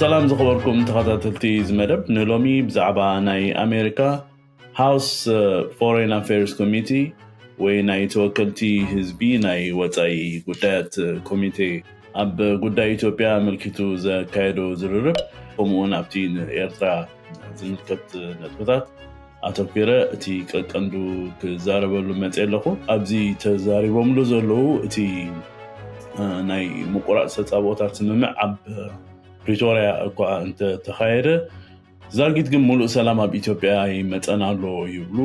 ሰላም ዝኸበርኩም ተኸታተልቲ እዚ መደብ፣ ንሎሚ ብዛዕባ ናይ ኣሜሪካ ሃውስ ፎሬን ኣፌርስ ኮሚቴ ወይ ናይ ተወከልቲ ህዝቢ ናይ ወፃኢ ጉዳያት ኮሚቴ ኣብ ጉዳይ ኢትዮጵያ ኣመልኪቱ ዘካየዶ ዝርርብ፣ ከምኡውን ኣብቲ ንኤርትራ ዝምልከት ነጥብታት ኣተኲረ እቲ ቀቀንዱ ክዛረበሉ መፅእ ኣለኹ። ኣብዚ ተዛሪቦምሉ ዘለዉ እቲ ናይ ምቁራፅ ተፃብኦታት ስምምዕ ኣብ ፕሪቶርያ እኳ እንተተኻየደ፣ ዛጊት ግን ሙሉእ ሰላም ኣብ ኢትዮጵያ ይመፀና ኣሎ ይብሉ።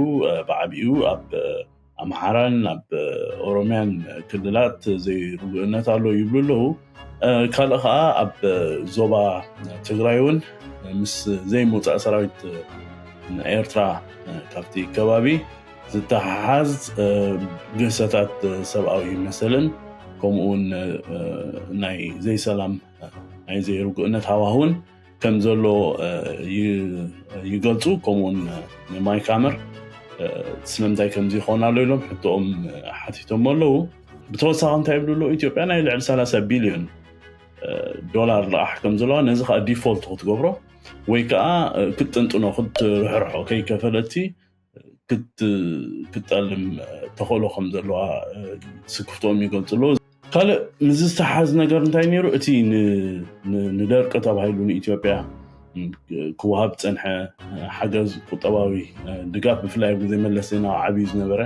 ብዓቢኡ ኣብ ኣምሓራን ኣብ ኦሮሚያን ክልላት ዘይርጉእነት ኣሎ ይብሉ ኣለዉ። ካልእ ከዓ ኣብ ዞባ ትግራይ እውን ምስ ዘይምውፃእ ሰራዊት ኤርትራ ካብቲ ከባቢ ዝተሓሓዝ ግህሰታት ሰብኣዊ መሰልን ከምኡውን ናይ ዘይሰላም ናይ ዘይርጉእነት ሃዋህውን ከም ዘሎ ይገልፁ። ከምኡውን ንማይክ ሃመር ስለምንታይ ከምዚ ይኸውን ኣሎ ኢሎም ሕቶኦም ሓቲቶም ኣለዉ። ብተወሳኺ እንታይ ይብሉ ኣለዉ? ኢትዮጵያ ናይ ልዕሊ ሰላሳ ቢልዮን ዶላር ልቓሕ ከም ዘለዋ፣ ነዚ ከዓ ዲፎልት ክትገብሮ ወይ ከዓ ክትጥንጥኖ ክትርሕርሖ ከይከፈለቲ ክትጠልም ተኽእሎ ከም ዘለዋ ስክፍትኦም ይገልፁ ኣለዉ። ካልእ ምስ ዝተሓዝ ነገር እንታይ ነይሩ? እቲ ንደርቂ ተባሂሉ ንኢትዮጵያ ክወሃብ ዝፀንሐ ሓገዝ፣ ቁጠባዊ ድጋፍ፣ ብፍላይ ኣብ ግዜ መለስ ዜናዊ ዓብዩ ዝነበረ፣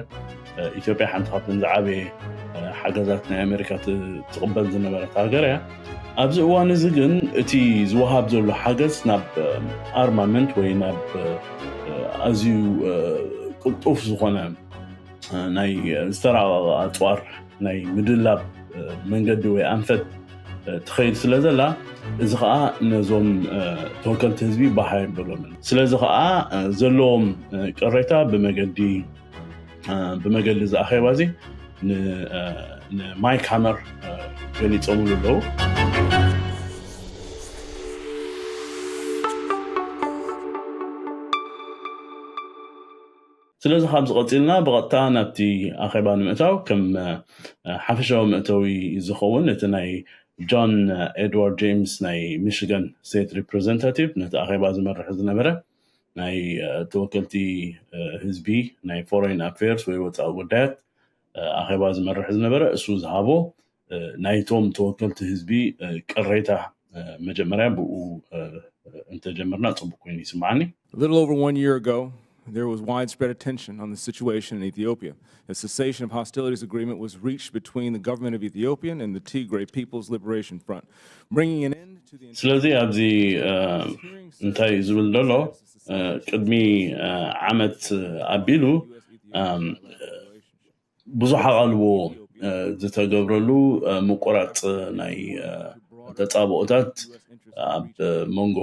ኢትዮጵያ ሓንቲ ካብተን ዝዓበየ ሓገዛት ናይ ኣሜሪካ ትቕበል ዝነበረት ሃገር እያ። ኣብዚ እዋን እዚ ግን እቲ ዝወሃብ ዘሎ ሓገዝ ናብ ኣርማመንት ወይ ናብ ኣዝዩ ቅልጡፍ ዝኾነ ናይ ዝተራቐቐ ኣፅዋር ናይ ምድላብ መንገዲ ወይ ኣንፈት ትኸይድ ስለ ዘላ፣ እዚ ከዓ ነዞም ተወከልቲ ህዝቢ ባህ ኣይበሎምን። ስለዚ ከዓ ዘለዎም ቅሬታ ብመገዲ ብመገዲ እዚ ኣኼባ እዚ ንማይክ ሃመር ገሊፆምሉ ኣለዉ። ስለዚ ካብዚ ቀፂልና ብቐጥታ ናብቲ ኣኼባ ንምእታው፣ ከም ሓፈሻዊ መእተዊ ዝኸውን እቲ ናይ ጆን ኤድዋርድ ጄምስ ናይ ሚሽጋን ስቴት ሪፕሬዘንታቲቭ ነቲ ኣኼባ ዝመርሕ ዝነበረ ናይ ተወከልቲ ህዝቢ ናይ ፎሬን ኣፌርስ ወይ ወፃኢ ጉዳያት ኣኼባ ዝመርሕ ዝነበረ እሱ ዝሃቦ ናይቶም ተወከልቲ ህዝቢ ቅሬታ መጀመርያ ብኡ እንተጀመርና ፅቡቅ ኮይኑ ይስምዓኒ። A little over one year ago, there was widespread attention on the situation in Ethiopia. A cessation of hostilities agreement was reached between the government of Ethiopia and the Tigray People's Liberation Front, bringing an end to the ስለዚ ኣብዚ እንታይ ዝብል ዘሎ ቅድሚ ዓመት ኣቢሉ ብዙሕ ኣቓልቦ ዝተገብረሉ ምቁራፅ ናይ ተፃብኦታት ኣብ መንጎ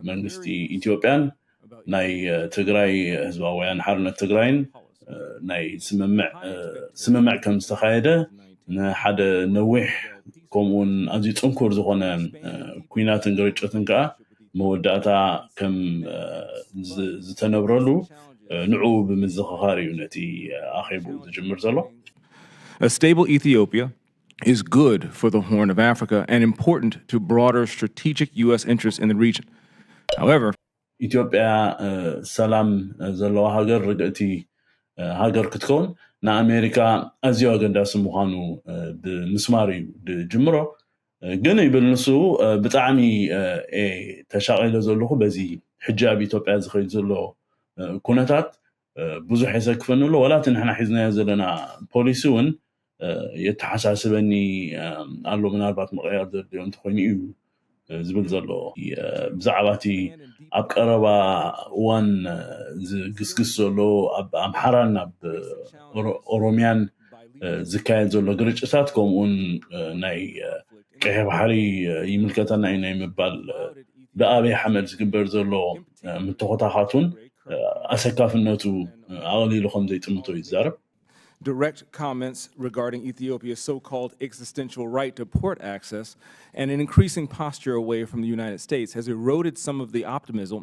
መንግስቲ ኢትዮጵያን ናይ ትግራይ ህዝባዊ ወያነ ሓርነት ትግራይን ናይ ስምምዕ ስምምዕ ከም ዝተኻየደ፣ ንሓደ ነዊሕ ከምኡውን ኣዝዩ ፅንኩር ዝኾነ ኩናትን ግርጭትን ከዓ መወዳእታ ከም ዝተነብረሉ ንዕኡ ብምዝኽኻር እዩ ነቲ ኣኼቡ ዝጅምር ዘሎ። A stable Ethiopia is good for the Horn of Africa and important to broader strategic U S interests in the region. However, ኢትዮጵያ ሰላም ዘለዋ ሃገር፣ ርግእቲ ሃገር ክትከውን ንኣሜሪካ ኣዝዩ ኣገዳሲ ምዃኑ ብምስማር እዩ ዝጅምሮ። ግን ይብል ንሱ፣ ብጣዕሚ ተሻቒለ ዘለኹ በዚ ሕጂ ኣብ ኢትዮጵያ ዝኸይድ ዘሎ ኩነታት ብዙሕ የሰክፈኒ ኣሎ። ዋላ እቲ ንሕና ሒዝናዮ ዘለና ፖሊሲ እውን የተሓሳስበኒ ኣሎ፣ ምናልባት ምቕያር ዘድልዮ እንተኾይኑ እዩ ዝብል ዘሎ። ብዛዕባ እቲ ኣብ ቀረባ እዋን ዝግስግስ ዘሎ ኣብ ኣምሓራን ኣብ ኦሮሚያን ዝካየድ ዘሎ ግርጭታት፣ ከምኡውን ናይ ቀይሕ ባሕሪ ይምልከተና እዩ ናይ ምባል፣ ብኣበይ ሓመድ ዝግበር ዘሎ ምትኾታኻቱን ኣሰካፍነቱ ኣቕሊሉ ከም ዘይጥምቶ እዩ ዝዛረብ። Direct comments regarding Ethiopia's so-called existential right to port access and an increasing posture away from the United States has eroded some of the optimism,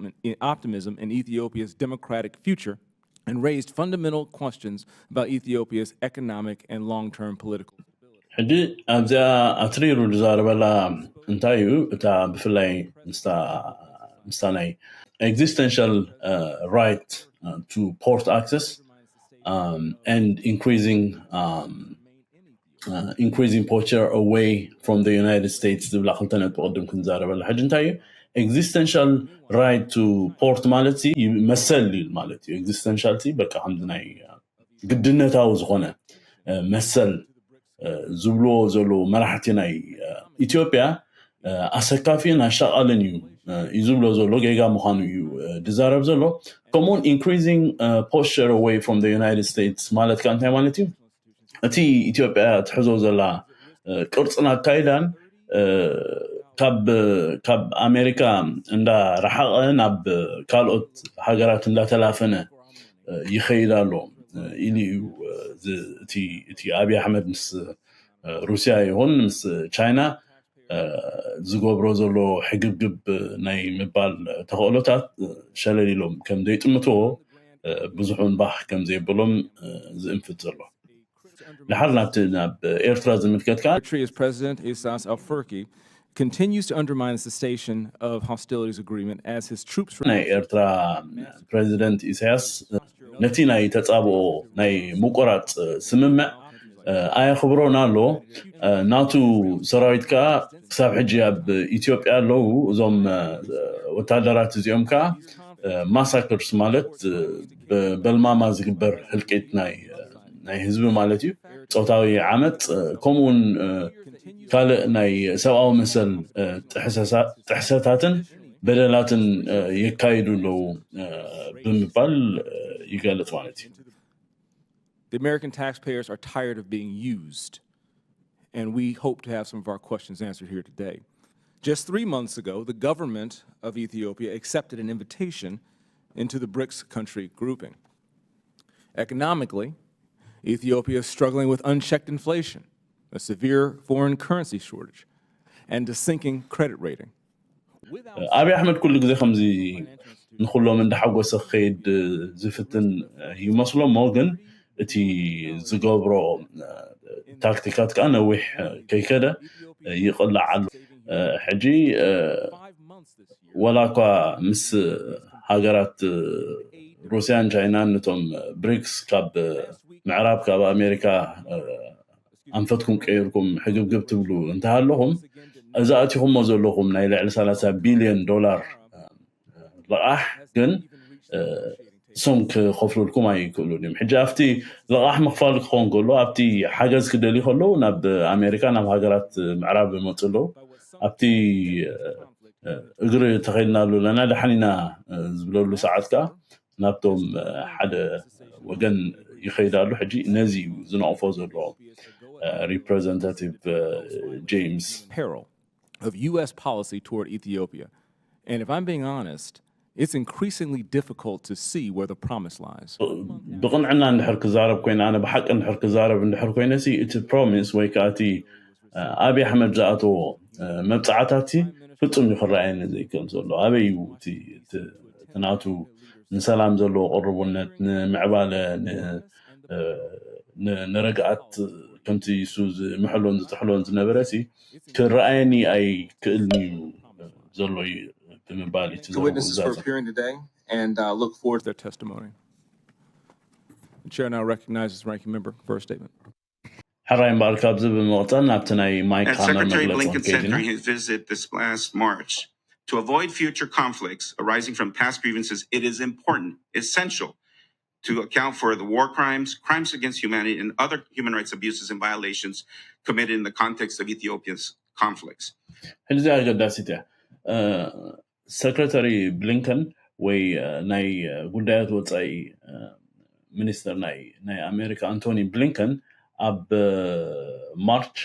optimism in Ethiopia's democratic future and raised fundamental questions about Ethiopia's economic and long-term political stability. ሕጂ ኣብዚኣ ኣትሪሩ ዝዛረበላ እንታይ እዩ? እታ ብፍላይ ምስታ ናይ existential right to port access and increasing increasing posture away from the United States ዝብላ ክልተ ነጥቢ ቅድም ክንዛረበላ። ሕጂ እንታይ እዩ? Existential right to port ማለት መሰል እዩ ማለት እዩ። Existential በቃ ከምዚ ናይ ግድነታዊ ዝኾነ መሰል ዝብልዎ ዘለዉ መራሕቲ ናይ ኢትዮጵያ ኣሰካፊን ኣሻቓልን እዩ እዩ ዝብሎ ዘሎ፣ ጌጋ ምዃኑ እዩ ዝዛረብ ዘሎ። ከምኡውን increasing posture away from the United States ማለት ከዓ እንታይ ማለት እዩ? እቲ ኢትዮጵያ ትሕዞ ዘላ ቅርፅን ኣካይዳን ካብ ኣሜሪካ እንዳረሓቐ ናብ ካልኦት ሃገራት እንዳተላፈነ ይኸይድ ኣሎ ኢሉ እዩ። እቲ ኣብይ ኣሕመድ ምስ ሩስያ ይኹን ምስ ቻይና ዝገብሮ ዘሎ ሕግብግብ ናይ ምባል ተኽእሎታት ሸለል ኢሎም ከም ዘይጥምትዎ ብዙሕ እንባህ ከም ዘይብሎም ዝእንፍት ዘሎ። ድሓር ናብቲ ናብ ኤርትራ ዝምልከት ከዓ Eritrea's President Isaias Afwerki continues to undermine the cessation of hostilities agreement as his troops ናይ ኤርትራ ፕሬዚደንት ኢሳያስ ነቲ ናይ ተጻብኦ ናይ ምቁራጽ ስምምዕ ኣየኽብሮን ኣሎ። ናቱ ሰራዊት ከዓ ክሳብ ሕጂ ኣብ ኢትዮጵያ ኣለዉ። እዞም ወታደራት እዚኦም ከዓ massacres ማለት በልማማ ዝግበር ህልቂት ናይ ህዝቢ ማለት እዩ። ፆታዊ ዓመፅ ከምኡውን ካልእ ናይ ሰብኣዊ መሰል ጥሕሰታትን በደላትን የካይዱ ኣለዉ ብምባል ይገልፅ ማለት እዩ። The American taxpayers are tired of being used, and we hope to have some of our questions answered here today. Just three months ago, the government of Ethiopia accepted an invitation into the BRICS country grouping. Economically, Ethiopia is struggling with unchecked inflation, a severe foreign currency shortage, and a sinking credit rating. ኣብይ ኣሕመድ ኩሉ ግዜ ከምዚ ንኩሎም እንዳሓጎሰ ክኸይድ ዝፍትን ይመስሎ እሞ ግን እቲ ዝገብሮ ታክቲካት ከዓ ነዊሕ ከይከደ ይቕላዕ ኣሎ። ሕጂ ወላ እኳ ምስ ሃገራት ሩስያን ቻይናን ነቶም ብሪክስ ካብ ምዕራብ ካብ ኣሜሪካ ኣንፈትኩም ቀይርኩም ሕግብግብ ትብሉ እንተሃለኹም እዚ ኣቲኹሞ ዘለኹም ናይ ልዕሊ ሰላሳ ቢልዮን ዶላር ልቓሕ ግን እሶም ክኸፍሉልኩም ኣይክእሉን እዮም። ሕጂ ኣብቲ ልቓሕ ምኽፋል ክኸውን ከሎ ኣብቲ ሓገዝ ክደልዩ ከለዉ ናብ ኣሜሪካ ናብ ሃገራት ምዕራብ ይመፁ ኣለዉ። ኣብቲ እግሪ ተኸይድናሉ ኣለና ደሓን ኢና ዝብለሉ ሰዓት ከዓ ናብቶም ሓደ ወገን ይኸይዳሉ። ሕጂ ነዚ እዩ ዝነቕፎ ዘሎ ሪፕሬዘንታቲቭ ጄምስ። Peril of U S policy toward Ethiopia. And if I'm being honest, it's increasingly difficult to see where the promise lies. ብቕንዕና እንድሕር ክዛረብ ኮይነ ኣነ ብሓቂ እንድሕር ክዛረብ እንድሕር ኮይነ ሲ እቲ ፕሮሚስ ወይ ከዓ እቲ ኣብይ ኣሕመድ ዝኣተዎ መብፃዕታት ፍፁም እዩ ክረኣየኒ ዘይክእል ዘሎ። ኣበይ እዩ እቲ ናቱ ንሰላም ዘለዎ ቅርቡነት ንምዕባለ ንረግኣት ከምቲ እሱ ዝምሕሎን ዝጥሕሎን ዝነበረ ሲ ክረኣየኒ ኣይክእልን እዩ ዘሎ እዩ ብምባል እዩ The witnesses for appearing today and uh, look forward to their testimony. The chair now recognizes the ranking member for a statement. ሕራይ እምበኣር ካብዚ ብምቕፃል ናብቲ ናይ ማይክ As ሃመር Secretary መግለፂ Blinken said ከይድና during his visit this last March, to avoid future conflicts arising from past grievances, it is important, essential, to account for the war crimes, crimes against humanity, and other human rights abuses and violations committed in the context of Ethiopia's conflicts. ሕዚ ኣገዳሲት እያ። ሰክረታሪ ብሊንከን ወይ ናይ ጉዳያት ወፃኢ ሚኒስትር ናይ ኣሜሪካ ኣንቶኒ ብሊንከን ኣብ ማርች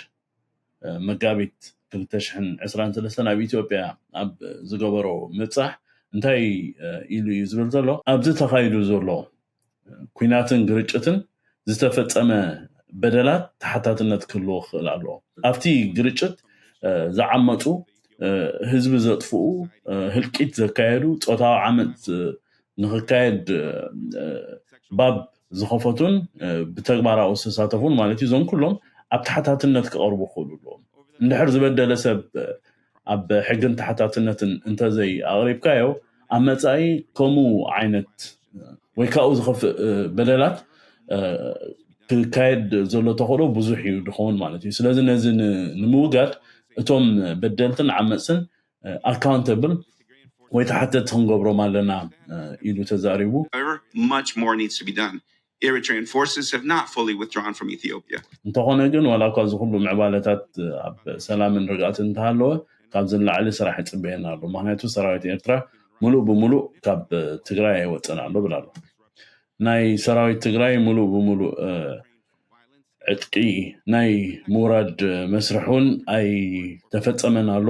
መጋቢት ክልተ ሽሕን ዕስራን ሰለስተን ኣብ ኢትዮጵያ ኣብ ዝገበሮ ምብፃሕ እንታይ ኢሉ እዩ ዝብል ዘሎ? ኣብዚ ተኻይዱ ዘሎ ኲናትን ግርጭትን ዝተፈፀመ በደላት ተሓታትነት ክህልዎ ክኽእል ኣለዎ። ኣብቲ ግርጭት ዝዓመፁ ህዝቢ ዘጥፍኡ ህልቂት ዘካየዱ ፆታዊ ዓመፅ ንክካየድ ባብ ዝኸፈቱን ብተግባራዊ ዝተሳተፉን ማለት እዩ። እዞም ኩሎም ኣብ ተሓታትነት ክቐርቡ ክኽእሉ ኣለዎም። እንድሕር ዝበደለ ሰብ ኣብ ሕግን ተሓታትነትን እንተዘይ ኣቕሪብካዮ፣ ኣብ መጻኢ ከምኡ ዓይነት ወይ ካብኡ ዝኸፍእ በደላት ክካየድ ዘሎ ተኽእሎ ብዙሕ እዩ ድኸውን ማለት እዩ። ስለዚ ነዚ ንምውጋድ እቶም በደልትን ዓመፅትን ኣካውንተብል ወይ ተሓተቲ ክንገብሮም ኣለና ኢሉ ተዛሪቡ። Much more needs to be done. Eritrean forces have not fully withdrawn from Ethiopia. እንተኾነ ግን ዋላ እኳ እዚ ኩሉ ምዕባለታት ኣብ ሰላምን ርግኣትን እንተሃለወ ካብዚ ንላዕሊ ስራሕ ይፅበየና ኣሎ። ምክንያቱ ሰራዊት ኤርትራ ሙሉእ ብሙሉእ ካብ ትግራይ ኣይወፅን ኣሎ ብላ ኣሎ። ናይ ሰራዊት ትግራይ ሙሉእ ብሙሉእ ዕጥቂ ናይ ምውራድ መስርሕ እውን ኣይተፈፀመን ኣሎ፣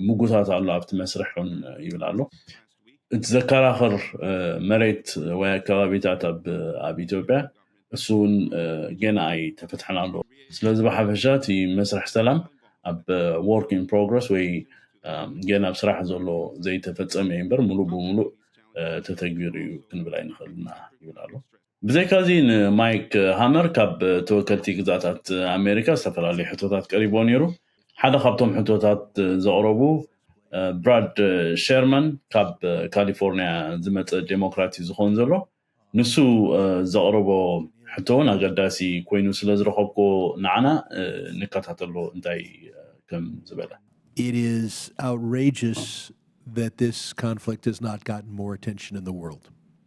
ምጉታት ኣሎ ኣብቲ መስርሕ እውን ይብል ኣሎ። እቲ ዘከራኸር መሬት ወይ ኣከባቢታት ኣብ ኢትዮጵያ እሱ እውን ገና ኣይተፈትሐን ኣሎ። ስለዚ ብሓፈሻ እቲ መስርሕ ሰላም ኣብ work in progress ወይ ገና ኣብ ስራሕ ዘሎ ዘይተፈፀመ እዩ እምበር ሙሉእ ብሙሉእ ተተግቢሩ እዩ ክንብል ኣይንኽእልና ይብል ኣሎ። ብዘይካዚ ንማይክ ሃመር ካብ ተወከልቲ ግዛታት ኣሜሪካ ዝተፈላለዩ ሕቶታት ቀሪቦ ነይሩ። ሓደ ካብቶም ሕቶታት ዘቕረቡ ብራድ ሸርማን ካብ ካሊፎርኒያ ዝመፀ ዴሞክራት እዩ ዝኸውን ዘሎ። ንሱ ዘቕረቦ ሕቶ እውን ኣገዳሲ ኮይኑ ስለ ዝረኸብኩ ንዓና ንከታተሎ እንታይ ከም ዝበለ። It is outrageous that this conflict has not gotten more attention in the world.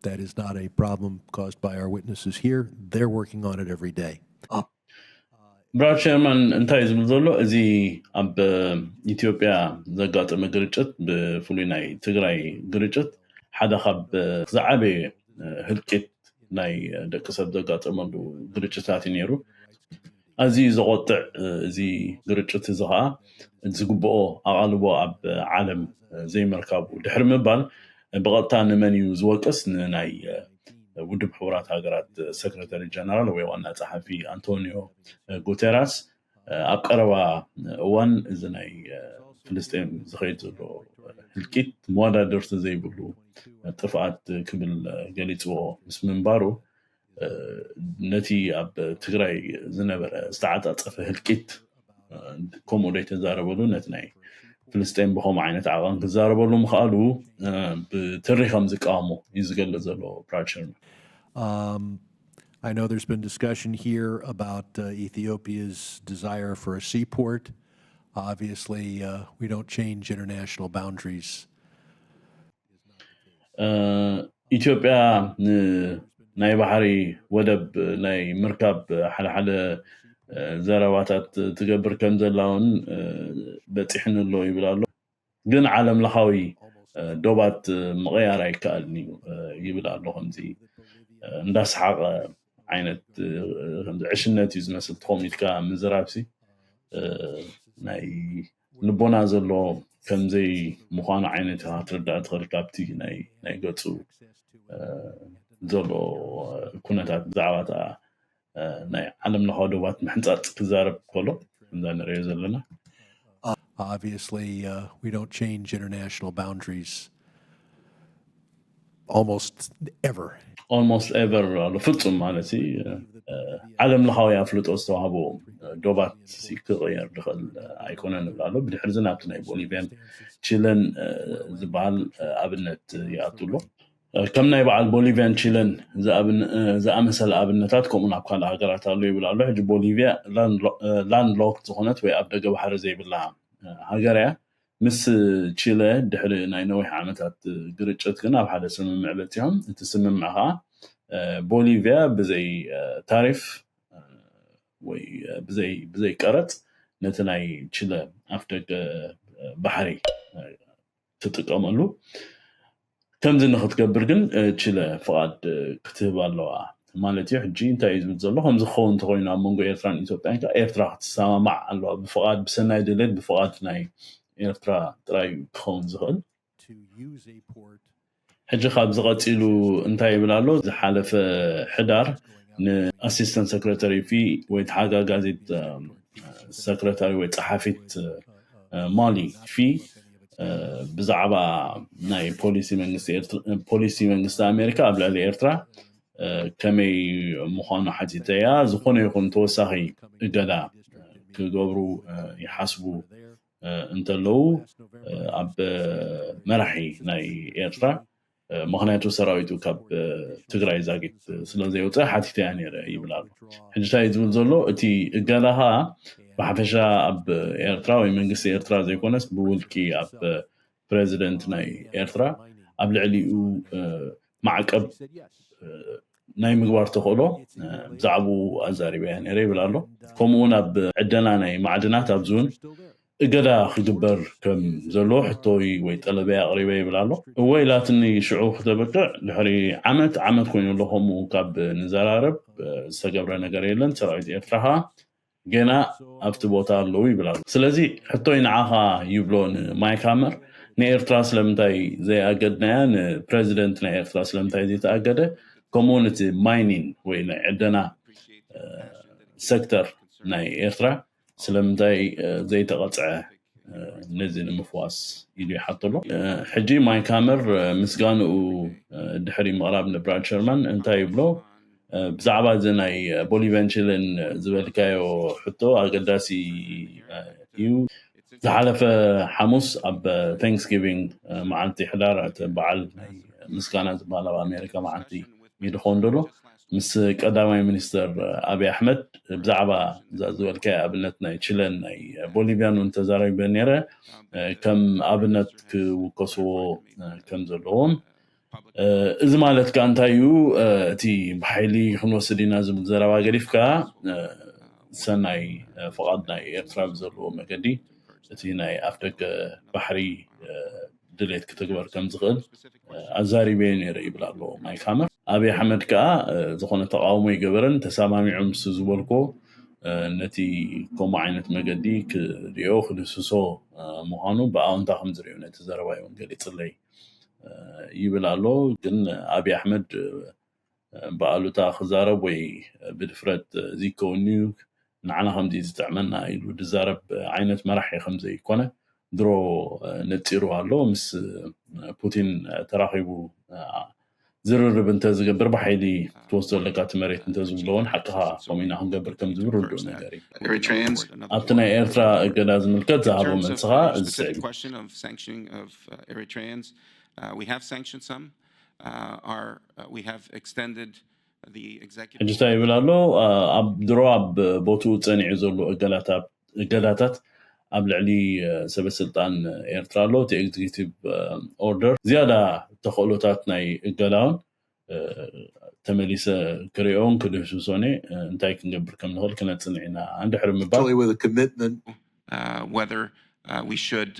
That is not a problem caused by our witnesses here. They're working on it every day. ብራድ ሸርማን እንታይ ዝብል ዘሎ እዚ ኣብ ኢትዮጵያ ዘጋጠመ ግርጭት ብፍሉይ ናይ ትግራይ ግርጭት ሓደ ካብ ዝዓበየ ህልቂት ናይ ደቂ ሰብ ዘጋጠመሉ ግርጭታት እዩ ነይሩ። ኣዝዩ ዘቆጥዕ እዚ ግርጭት እዚ ከዓ ዝግብኦ ኣቓልቦ ኣብ ዓለም ዘይምርካቡ ድሕሪ ምባል ብቐጥታ ንመን እዩ ዝወቅስ? ንናይ ውድብ ሕቡራት ሃገራት ሰክረታሪ ጀነራል ወይ ዋና ጸሓፊ ኣንቶኒዮ ጉተራስ ኣብ ቀረባ እዋን እዚ ናይ ፍልስጤም ዝኸይድ ዘሎ ህልቂት መወዳድርቲ ዘይብሉ ጥፍኣት ክብል ገሊፅዎ ምስ ምንባሩ ነቲ ኣብ ትግራይ ዝነበረ ዝተዓፃፀፈ ህልቂት ከምኡ ዶ ተዛረበሉ ነቲ ናይ ፍልስጤም ብከምኡ ዓይነት ዓቐን ክዛረበሉ ምኽኣሉ ብትሪ ከም ዝቃወሞ እዩ ዝገልፅ ዘሎ ብራድ ሸርማን። Um, I know there's been discussion here about uh, Ethiopia's desire for a seaport. Obviously, uh, we don't change international boundaries. ኢትዮጵያ ናይ ባሕሪ ወደብ ናይ ምርካብ ሓደ ሓደ ዘረባታት ትገብር ከም ዘላ እውን በፂሕኒ ኣሎ ይብል ኣሎ። ግን ዓለም ለኻዊ ዶባት ምቕያር ኣይከኣልን እዩ ይብል ኣሎ። ከምዚ እንዳሰሓቐ ዓይነት ዕሽነት እዩ ዝመስል። ትኾም ኢልካ ምዝራብሲ ናይ ልቦና ዘሎ ከምዘይ ምዃኑ ዓይነት ክትርዳእ ትኽእል ካብቲ ናይ ገፁ ዘሎ ኩነታት ብዛዕባ ናይ ዓለም ለኻዊ ዶባት ምሕንፃፅ ክዛረብ ከሎ ከምዛ ንሪኦ ዘለና። Obviously, uh, we don't change international boundaries almost ever. Almost ever ኣሎ ፍፁም ማለት ዓለም ለኻዊ ኣፍልጦ ዝተዋህቦ ዶባት ክቕየር ዝኽእል ኣይኮነን ንብል ኣሎ። ብድሕርዚ ናብቲ ናይ ቦሊቪያን ቺለን ዝበሃል ኣብነት ይኣቱ ኣሎ። ከም ናይ በዓል ቦሊቪያን ቺለን ዝኣመሰለ ኣብነታት ከምኡ ናብ ካልእ ሃገራት ኣሎ ይብል ኣሎ። ሕጂ ቦሊቪያ ላንድ ሎክ ዝኾነት ወይ ኣብ ደገ ባሕሪ ዘይብላ ሃገር እያ። ምስ ቺለ ድሕሪ ናይ ነዊሕ ዓመታት ግርጭት ግን ኣብ ሓደ ስምምዕ በፂሖም። እቲ ስምምዕ ከዓ ቦሊቪያ ብዘይ ታሪፍ ወይ ብዘይ ቀረፅ ነቲ ናይ ቺለ ኣፍደገ ባሕሪ ትጥቀመሉ ከምዚ ንክትገብር ግን ቺለ ፍቓድ ክትህብ ኣለዋ ማለት እዩ። ሕጂ እንታይ እዩ ዝብል ዘሎ? ከምዚ ክኸውን እንተኮይኑ ኣብ መንጎ ኤርትራን ኢትዮጵያን ከዓ ኤርትራ ክትሰማማዕ ኣለዋ። ብፍቓድ ብሰናይ ድሌት ብፍቓድ ናይ ኤርትራ ጥራይ ክኸውን ዝኽእል። ሕጂ ካብ ዝቐፂሉ እንታይ ይብል ኣሎ? ዝሓለፈ ሕዳር ንኣሲስተንት ሰክረታሪ ፊ ወይ ተሓጋጋዚት ሰክረታሪ ወይ ፀሓፊት ማሊ ፊ ብዛዕባ ናይ ፖሊሲ መንግስቲ ኣሜሪካ ኣብ ልዕሊ ኤርትራ ከመይ ምዃኑ ሓቲተያ። ዝኾነ ይኹን ተወሳኺ እገዳ ክገብሩ ይሓስቡ እንተለዉ ኣብ መራሒ ናይ ኤርትራ፣ ምኽንያቱ ሰራዊቱ ካብ ትግራይ ዛጊት ስለዘይወፀ ሓቲተያ ነይረ ይብል ኣሎ። ሕጂ እንታይ እዩ ዝብል ዘሎ? እቲ እገዳ ከዓ ብሓፈሻ ኣብ ኤርትራ ወይ መንግስቲ ኤርትራ ዘይኮነስ ብውልቂ ኣብ ፕረዚደንት ናይ ኤርትራ ኣብ ልዕሊኡ ማዕቀብ ናይ ምግባር ተኽእሎ ብዛዕባኡ ኣዛሪበያ ነይረ ይብል ኣሎ። ከምኡ እውን ኣብ ዕደና ናይ ማዕድናት ኣብዚ እውን እገዳ ክግበር ከም ዘለዎ ሕቶይ ወይ ጠለበይ ኣቕሪበ ይብል ኣሎ። እወ ኢላትኒ ሽዑ ክተበቅዕ ድሕሪ ዓመት ዓመት ኮይኑ ኣሎ ከምኡ ካብ ንዘራረብ ዝተገብረ ነገር የለን። ሰራዊት ኤርትራ ከዓ ገና ኣብቲ ቦታ ኣለዉ ይብል ኣሎ። ስለዚ ሕቶይ ንዓኻ ይብሎ ንማይክ ሃመር፣ ንኤርትራ ስለምንታይ ዘይኣገድናያ፣ ንፕረዚደንት ናይ ኤርትራ ስለምንታይ ዘይተኣገደ፣ ከምኡውን እቲ ማይኒን ወይ ናይ ዕደና ሰክተር ናይ ኤርትራ ስለምንታይ ዘይተቐፅዐ ነዚ ንምፍዋስ ኢሉ ይሓቶ ኣሎ። ሕጂ ማይክ ሃመር ምስጋንኡ ድሕሪ ምቕራብ ንብራድ ሸርማን እንታይ ይብሎ? ብዛዕባ እዚ ናይ ቦሊቨንችልን ዝበልካዮ ሕቶ ኣገዳሲ እዩ። ዝሓለፈ ሓሙስ ኣብ ታንክስጊቪንግ መዓልቲ ሕዳር እቲ በዓል ናይ ምስጋና ዝበሃል ኣብ ኣሜሪካ መዓልቲ ይድኾን ዘሎ ምስ ቀዳማይ ሚኒስትር ኣብይ ኣሕመድ ብዛዕባ እዛ ዝበልካዮ ኣብነት ናይ ችለን ናይ ቦሊቪያን እውን ተዛራሪበ ነይረ። ከም ኣብነት ክውከስዎ ከም ዘለዎም፣ እዚ ማለት ከዓ እንታይ እዩ? እቲ ብሓይሊ ክንወስድ ኢና ዝብል ዘረባ ገዲፍካ ሰናይ ፍቓድ ናይ ኤርትራ ብዘለዎ መገዲ እቲ ናይ ኣፍደገ ባሕሪ ድሌት ክትግበር ከም ዝኽእል ኣዛሪበዮ ነይረ ይብል ኣሎ ማይክ ሃመር። ኣብይ ኣሕመድ ከዓ ዝኾነ ተቃውሞ ይገበረን ተሰማሚዑ ምስ ዝበልኮ ነቲ ከምኡ ዓይነት መገዲ ክሪኦ ክድህስሶ ምዃኑ ብኣውንታ ከም ዝሪኦ ነቲ ዘረባ እውን ገሊፅለይ ይብል ኣሎ። ግን ኣብይ ኣሕመድ ብኣሉታ ክዛረብ ወይ ብድፍረት ዝይከውን እዩ ንዓና ከምዚ ዝጥዕመና ኢሉ ዝዛረብ ዓይነት መራሒ ከም ዘይኮነ ድሮ ነፂሩ ኣሎ። ምስ ፑቲን ተራኺቡ ዝርርብ እንተዝገብር ብሓይሊ ክትወስዶ ኣለካ እቲ መሬት እንተዝብሎ እውን ሓቅኻ ከምኡ ኢና ክንገብር ከም ዝብል ርዱእ ነገር እዩ። ኣብቲ ናይ ኤርትራ እገዳ ዝምልከት ዝሃቦ መልሲ ከዓ እዚ ስዕብ እዩ። ሕጂ እንታይ ይብል ኣሎ? ኣብ ድሮ ኣብ ቦትኡ ፀኒዑ ዘሎ እገዳታት ኣብ ልዕሊ ሰበስልጣን ኤርትራ ኣሎ። እቲ ኤግዚኪቲቭ ኦርደር ዝያዳ ተኽእሎታት ናይ እገዳውን ተመሊሰ ክሪኦን ክድህስሶን እንታይ ክንገብር ከም ንኽእል ክነፅንዕ ኢና እንድሕሪ ምባል whether we should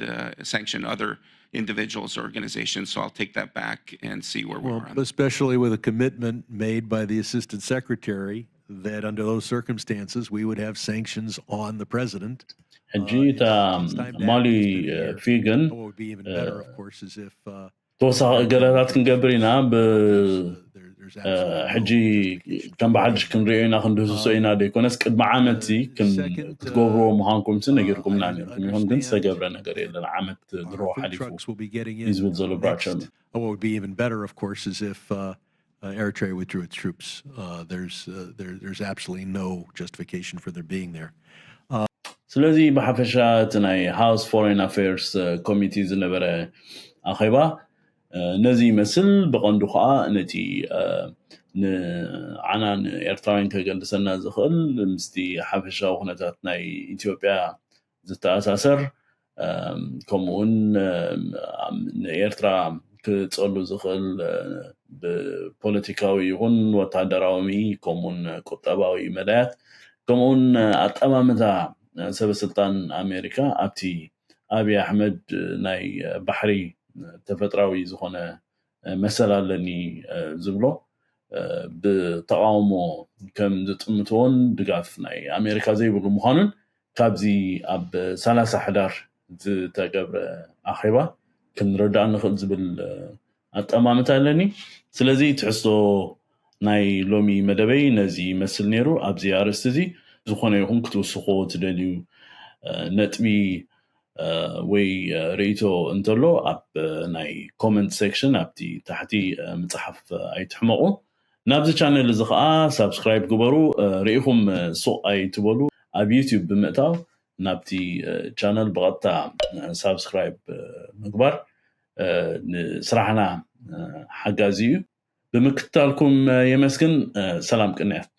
sanction other individuals or organizations. So I'll take that back and see where we are. Especially with a commitment made by the assistant secretary that under those circumstances we would have sanctions on the president. ሕጂ እታ ማሊ ፊግን ተወሳኺ እገዳታት ክንገብር ኢና። ሕጂ ከም ብሓድሽ ክንሪኦ ኢና ክንድህስሶ ኢና ዘይኮነስ ቅድሚ ዓመት ክትገብርዎ ምዃንኩም ነጊርኩምና ነርኩም። ይኹን ግን ዝተገብረ ነገር የለን። ዓመት ድሮ ሓሊፉ እዩ ዝብል ዘሎ ብራቸርመን። What would be even better, of course, is if uh, uh, Eritrea withdrew its troops. Uh, there's uh, there, there's absolutely no justification for their being there. ስለዚ ብሓፈሻ እቲ ናይ ሃውስ ፎሬን ኣፌርስ ኮሚቲ ዝነበረ ኣኼባ ነዚ ይመስል። ብቐንዱ ከዓ ነቲ ንዓና ንኤርትራውያን ከገድሰና ዝኽእል ምስቲ ሓፈሻዊ ኩነታት ናይ ኢትዮጵያ ዝተኣሳሰር ከምኡውን ንኤርትራ ክፀሉ ዝኽእል ብፖለቲካዊ ይኹን ወታደራዊ ከምኡውን ቁጠባዊ መዳያት ከምኡውን ኣጠማምታ ሰበስልጣን ኣሜሪካ ኣብቲ ኣብይ ኣሕመድ ናይ ባሕሪ ተፈጥራዊ ዝኾነ መሰል ኣለኒ ዝብሎ ብተቃውሞ ከም ዝጥምትዎን ድጋፍ ናይ ኣሜሪካ ዘይብሉ ምዃኑን ካብዚ ኣብ ሰላሳ ሕዳር ዝተገብረ ኣኼባ ክንርዳእ ንኽእል ዝብል ኣጠማምታ ኣለኒ። ስለዚ ትሕዝቶ ናይ ሎሚ መደበይ ነዚ ይመስል ነይሩ። ኣብዚ ኣርእስቲ እዚ ዝኾነ ይኹን ክትውስኽዎ ትደልዩ ነጥቢ ወይ ርእይቶ እንተሎ ኣብ ናይ ኮመንት ሴክሽን ኣብቲ ታሕቲ ምፅሓፍ ኣይትሕመቑ። ናብዚ ቻነል እዚ ከዓ ሳብስክራይብ ግበሩ። ርኢኹም ሱቕ ኣይትበሉ። ኣብ ዩቲዩብ ብምእታው ናብቲ ቻነል ብቐጥታ ሳብስክራይብ ምግባር ንስራሕና ሓጋዚ እዩ። ብምክትታልኩም የመስግን። ሰላም ቅንያት።